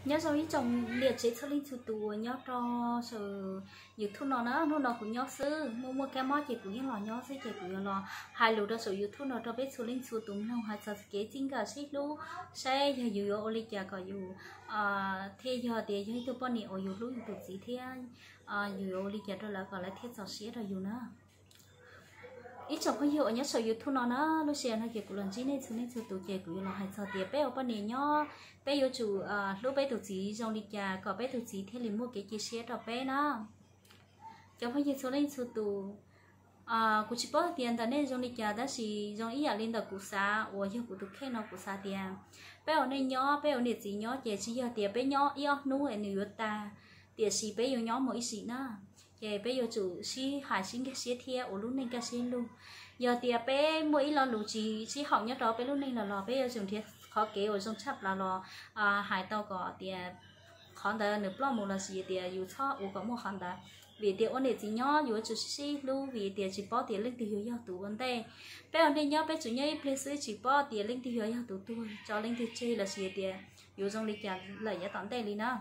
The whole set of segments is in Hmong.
Nyob zoo ib tsoom niam tsev txhua leej txhua tus uas nyob rau saum YouTube no na, hnub no kuv nyob xwb, muaj muaj kab mob ces kuv yeej los nyob xwb ces kuv yuav los hais lus rau saum YouTube no rau peb txhua leej txhua tus mloog hais txog kev txij nkawm sib hlub, saib yog yus yuav ua li cas kom yus thiaj yog tias yog ib tug poj niam uas yus hlub yus tus txiv thiab yus yuav ua li cas rau lawv kom lawv thiaj txaus siab rau yus na. Ib tsoom phooj ywg uas nyob saum YouTube no na, lub sij hawm no ces kuv los ntsib nej txhua leej txhua tus ces kuv yuav los hais txog tias peb ua poj niam nyob peb yuav tsum hlub peb tus txiv zoo li cas kom peb tus txiv thiaj li muaj kev cia siab rau peb na. Cov phooj ywg txhua leej txhua tus, kuv tsis paub tias ntawm nej zoo li cas tab sis zoo ib yam li ntawm kuv xav uas yog kuv tus kheej no kuv xav tias peb ua neej nyob, peb ua niam txiv nyob ces tsis yog tias peb nyob ib ob hnub es nws yuav tag, tiam sis peb yuav nyob mus ib sim na. Ces peb yuav tsum sib hais sib nkag siab thiab ua lub neej kaj siab lug. Yog tias peb muaj ib lo lus tsis sib haum nyob rau peb lub neej los los peb yuav tsum nrhiav qhov kev uas zoo tshaj plaws los hais tau kom tias qhov ntawd nws ploj mus los sis tias yus txhob ua kom muaj qhov ntawd. Vim tias ua niam txiv nyob yuav tsum sib sib hlub vim tias tsis paub tias leej twg yuav yog tus ua ntej. Peb ua neej nyob peb tsuas nyob ib pliag xwb tsis paub tias leej twg yuav yog tus tuag tso leej twg tseg los sis tias yuav zoo li cas lawm yav tom ntej li na.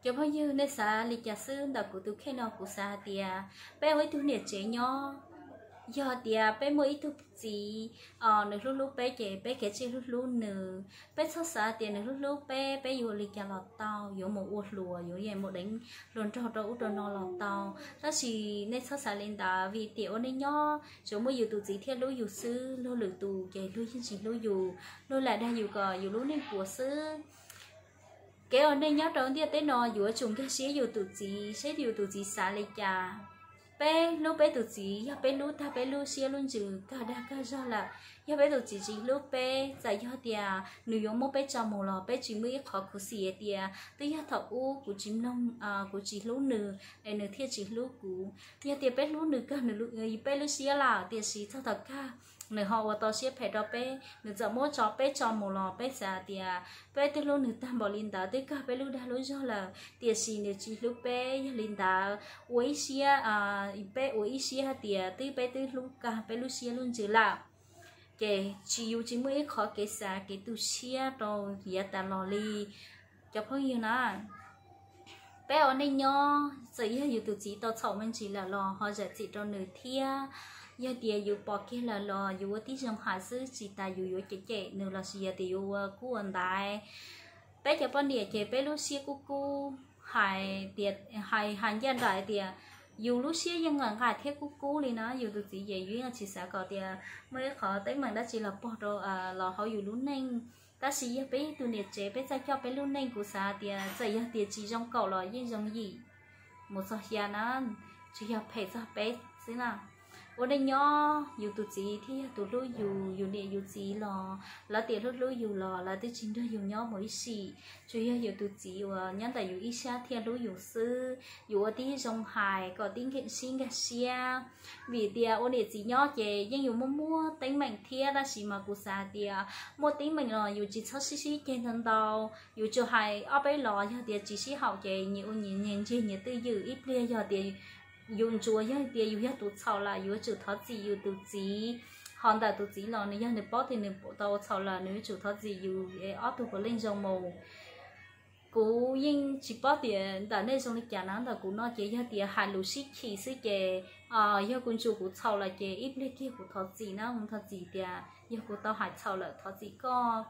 Cov phooj ywg, nej xav li cas xwb ntawm kuv tus kheej no kuv xav hais tias peb ua ib tug niam tsev nyob, yog tias peb muaj ib tug txiv nws hlub hlub peb ces peb kav tsij hlub hlub nws. Peb txhob xav tias nws hlub hlub peb, peb yuav li cas los tau, yuav mus ua hluas, yuav mus deev hluas nraug rau ub rau no los tau. Tab sis nej txhob xav li ntawd vim tias ua neej nyob tsuas muaj yus tus txiv thiaj hlub yus xwb, luag lwm tus ces luag yeej tsis hlub yus, luag lam dag yus kom yus lub neej puas xwb. Kev ua neej nyob rau ntiaj teb no yuav tsum nkag siab yus tus txiv, saib yus tus txiv xav li cas. Peb hlub peb tus txiv, yog peb hlub tag peb lub siab lub ntsws kawg dag kawg zog lawm, yog peb tus txiv tsis hlub peb, txawm yog tias nws yuav muab peb tso mus los peb tsis muaj ib qhov khuv xim hais tias twb yog thaum ub kuv tsis mloog, kuv tsis hlub nws es nws thiaj tsis hlub kuv. Yog tias peb hlub nws kawg peb lub siab lawm, tiam sis txog thaum kawg nws ho ua tau siab phem rau peb, nws txawm muab tso peb tso mus los peb xav tias peb twb hlub nws tag npaum li ntawd, twb kawg peb lub dag lub zog lawm, tiam sis nws tsis hlub peb. Yog li ntawd ua ib siab, peb ua ib siab hais tias twb peb twb hlub kawg peb lub siab lub ntsws lawm, ces tsis, yus tsis muaj ib qhov kev xav kev tu siab rau yav tas los li. Cov phooj ywg na, peb ua neej nyob txawm yog yus tus txiv tau txhaum me ntsis lawm los ho zam txim rau nws thiab. Yog tias yus pom kiag lawm los yus ua tib zoo hais xwb, tsis tas yus yuav cem cem nws los sis yog tias yuav ua kub ua ntaiv. Peb cov poj niam ces peb lub siab kub kub, hais tias, hais hais ncaj nraim tias yus lub siab yeej nqaim nqaim thiab kub kub li na. Yus tus txiv ces yus yeej tsis xav kom tias muaj ib qhov teeb meem dab tsi los pog rau, los hauv yus lub neej. Tab sis yog peb ib tug niam tsev peb txawj coj peb lub neej, kuv xav tias txawm yog tias tsis zoo kaum los yeej zoo yim mus txog xya na, tsis yog phem txog peb xwb na. Ua neej nyob yus tus txiv thiaj yog tus hlub yus, yus niam yus txiv los lawv tias hlub hlub yus los lawv twb tsis nrog yus nyob mus ib sim. Tsuas yog yus tus txiv uas nyob ntawm yus ib sab thiaj hlub yus xwb. Yus ua tib zoo hais kom tib sib nkag siab, vim tias ua niam txiv nyob ces yeej yuav muaj muaj teeb meem thiab, tab sis mas kuv xav tias muaj teeb meem los yus tsis txhob sib sib ceg ntau ntau. Yus tsuas hais ob peb los, yog tias tsis sib haum ces nyias ua nyias, nyias ntsiag nyias twj ywm. Ib pliag yog tias yus ntsuas, yog tias yus yog tus txhaum lawm, yuav tsum thov txim yus tus txiv. Ho ntawm tus txiv los nws yog nws paub tias nws tau ua txhaum lawm, nws yuav tsum thov txim yus, ob tug puav leej zoo mus. Kuv yeej tsis paub tias ntawm nej zoo li cas na, ntawm kuv no ces yog tias hais lus sib chim xwb ces, yog kuv ntsuas kuv txhaum lawm ces ib pliag kiag kuv thov txim na, kuv thov txim tias yog kuv tau hais txhaum lawm, thov txim koj.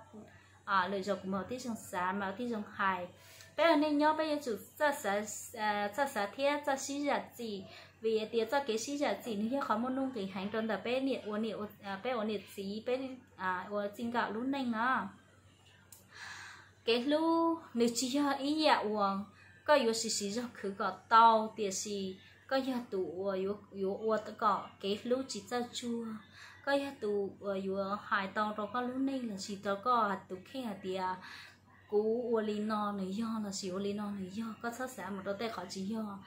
Lwm zaus kuv mam tib zoo xav, mam tib zoo hais. Peb ua neej nyob peb yuav tsum txawj xav thiab txawj sib zam txim, vim tias txoj kev sib zam txim nws yog qhov muaj nuj nqis heev rau ntawm peb niam ua niam, peb ua niam txiv, peb ua txij nkawm lub neej na. Kev hlub nws tsis yog ib yam uas koj yuav siv siv zog khwv kom tau, tiam sis koj yog tus uas yuav ua kom kev hlub tsis txawj tsuag. Koj yog tus uas yuav hais tau rau koj lub neej los sis rau koj tus kheej hais tias kuv ua li no nws yog los sis ua li no nws yog. Koj txhob xav mus rau tej qhov tsis yog,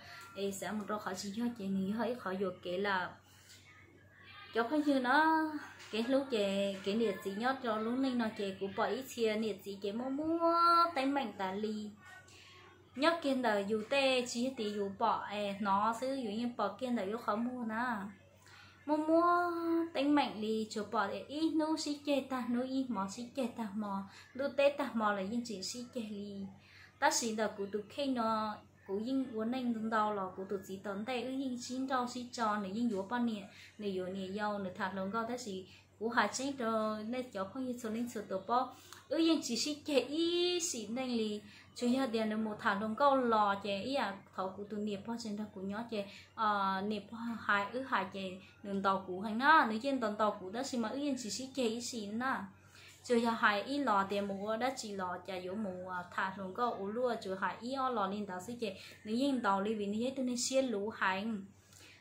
es xav mus rau qhov tsis yog ces nws yog ib qhov yuam kev lawm. Cov phooj ywg na, kev hlub ces kev niam txiv nyob rau lub neej no ces kuv pom ib txhia niam txiv ces muaj muaj teeb meem tas li. Nyob kiag ntawm yus tej tsis yog tias yus pom es hnov xwb, yus yeej pom kiag ntawm yus qhov muag na. muaj muaj teeb meem li, tsuas pom tias ib hnub sib ceg tag hnub, ib hmo sib ceg tag hmo, ntuj teb tag hmo los yeej tseem sib ceg li. Tab sis ntawm kuv tus kheej no, kuv yeej ua neej ntau los kuv tus txiv tom ntej wb yeej sib nrauj sib tso, nws yeej yuav poj niam, nws yuav niam yau, nws tham hluas nkauj, tab sis kuv hais tseeb rau nej cov phooj ywg txhua leej txhua tus paub, wb yeej tsis sib ceg ib sim neej li. Tsuas yog tias nws mus tham hluas nkauj los ces ib yam thaum kuv tus niam pog tseem nrog kuv nyob ces niam pog hais wb hais ces nws ntaus kuv heev na, nws yeej ntaus ntaus kuv tab sis mas wb yeej tsis sib ceg ib sim na. Tsuas yog hais ib los tias mus ua dab tsi los cas yuav mus tham hluas nkauj ua luaj, tsuas hais ib ob los li ntawd xwb ces nws yeej ntaus li vim nws yog ib tug neeg siab luv heev.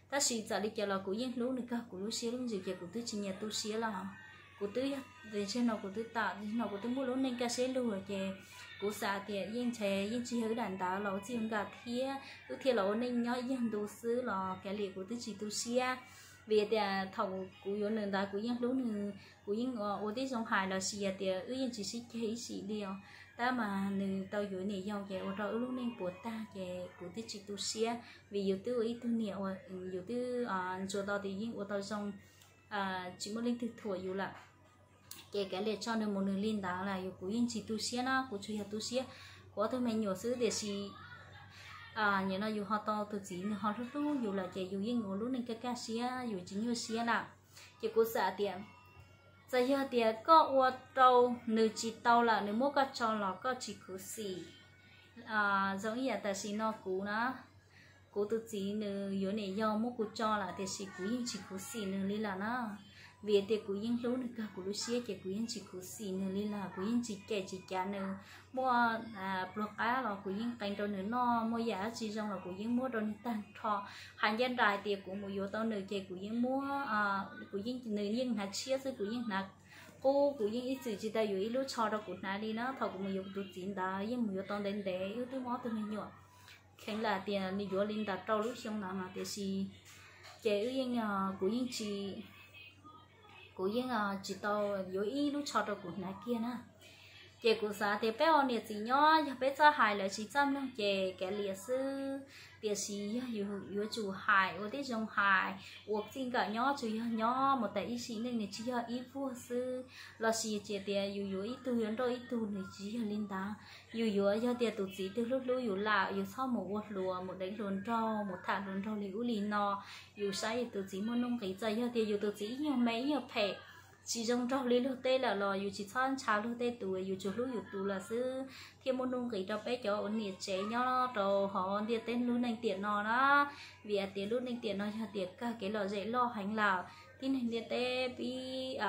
Tab sis txawm li cas los kuv yeej hlub nws kawg, kuv lub siab lub ntsws ces kuv twb tsis nyiam tu siab los. Kuv twb yog, tseg no kuv twb tam, no kuv twb muaj lub neej kaj siab lug ces kuv xav tias yeej ntshe yeej tsis yog wb daim ntawd los ua txij ua nkawm thiab wb thiaj los ua neej nyob ib yag ntu xwb los kav liam, kuv twb tsis tu siab. Vim tias thaum kuv yuav nws ntawd kuv yeej hlub nws, kuv yeej ua tib zoo hais los sis tias wb yeej tsis sib ceg ib sim li os. Tab mas nws tau yuav niam yau ces ua rau wb lub neej puas tag ces kuv twb tsis tu siab vim yus twb ua ib tug niam uas yus twb ntsuas tau tias yeej ua tau zoo, tsis muaj leej twg thuam yus lawm. Ces kav liam tso nws mus nws li ntawd lawm, yus kuv yeej tsis tu siab na, kuv tsuas yog tu siab kuv ob tug me nyuam xwb tiam sis nim no yus ho tau tus txiv nws ho hlub hlub yus lawm ces yus yeej ua lub neej kaj kaj siab, yus tsis nyuaj siab lawm. Ces kuv xav tias txawm yog tias koj ua rau nws tsis tau lawm, nws muab koj tso los koj tsis khuv xim. Zoo ib yam tam sim no kuv na, kuv tus txiv nws yuav niam yau muab kuv tso lawm tiam sis kuv yeej tsis khuv xim nws li lawm na. Vim tias kuv yeej hlub nws kawg kuv lub siab ces kuv yeej tsis khuv xim nws li lawm, kuv yeej tsis cem tsis cav nws. Muaj pluag qab los kuv yeej qee rau nws noj, muaj yam dab tsi zoo los kuv yeej muab rau nws tag nrho. Hais ncaj nraim tias kuv mus yuav tau nws ces kuv yeej muab, kuv yeej, nws yeej hnav tshiab xwb, kuv yeej hnav qub, kuv yeej ib txwm tsis tau yuav ib lub tsho rau kuv hnav li na. Thaum kuv mus yuav kuv tus txiv ntawd yeej mus yuav tau ntev ntev, wb twb muaj ob tug me nyuam kheev lawm tias nws yuav li ntawm rau lub xyoo ntawd mas tiam sis ces wb yeej, kuv yeej tsis, kuv yeej tsis tau yuav ib lub tsho rau kuv hnav kiag na. Ces kuv xav tias peb ua niam txiv nyob yog peb txawj hais lawv tsis txawj mloog ces kav liam xwb, tiam sis yog yus yuav tsum hais ua tib zoo hais, ua txij nkawm nyob tsuas yog nyob mus tas ib sim neej, nws tsis yog ib vuag xwb. Los sis tsis tias yus yuav ib tug yuav nrauj ib tug, nws tsis yog li ntawd. Yus yuav yog tias tus txiv twg hlub hlub yus lawm yus txhob mus ua hluas, mus deev hluas nraug, mus tham hluas nraug li ub li no. Yus saib yus tus txiv muaj nuj nqis, txawm yog tias yus tus txiv ib nyuag me ib nyuag phem tsis zoo nraug li luag tej lawm los yus tsis txhob ntshaw luag tej tus, yus tsuas hlub yus tus lawm xwb thiaj muaj nuj nqis rau peb cov ua niam tsev nyob rau hauv ntiaj teb lub neej tiam no na. Vim hais tias lub neej tiam no yog tias kawg kev lom zem loj heev lawm, tib neeg ntiaj teb pib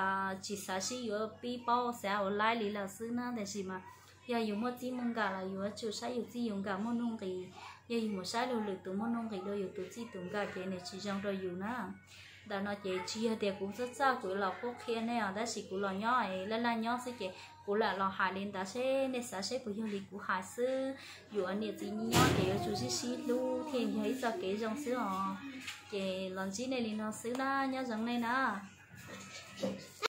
tsis xav sib yuav, pib paub xav ua laib li lawm xwb na. Tiam sis mas yog yus muaj txij muaj nkawm los yuav tsum saib yus txij yus nkawm muaj nuj nqis. Yog yus mus saib luag lwm tus muaj nuj nqis dua yus tus txij tus nkawm ces nws tsis zoo rau yus na. Ntawm no ces tsis yog tias kuv txawj txawj kuv los qhuab qhia nej os, tab sis kuv los nyob laj laj nyob xwb ces kuv lam los hais li ntawd seb nej xav seb puas yog li kuv hais xwb. Yus ua niam txiv nyob ces yuav tsum sib sib hlub thiaj yog ib txoj kev zoo xwb os. Ces los ntsib nej li no xwb na, nyob zoo nej na.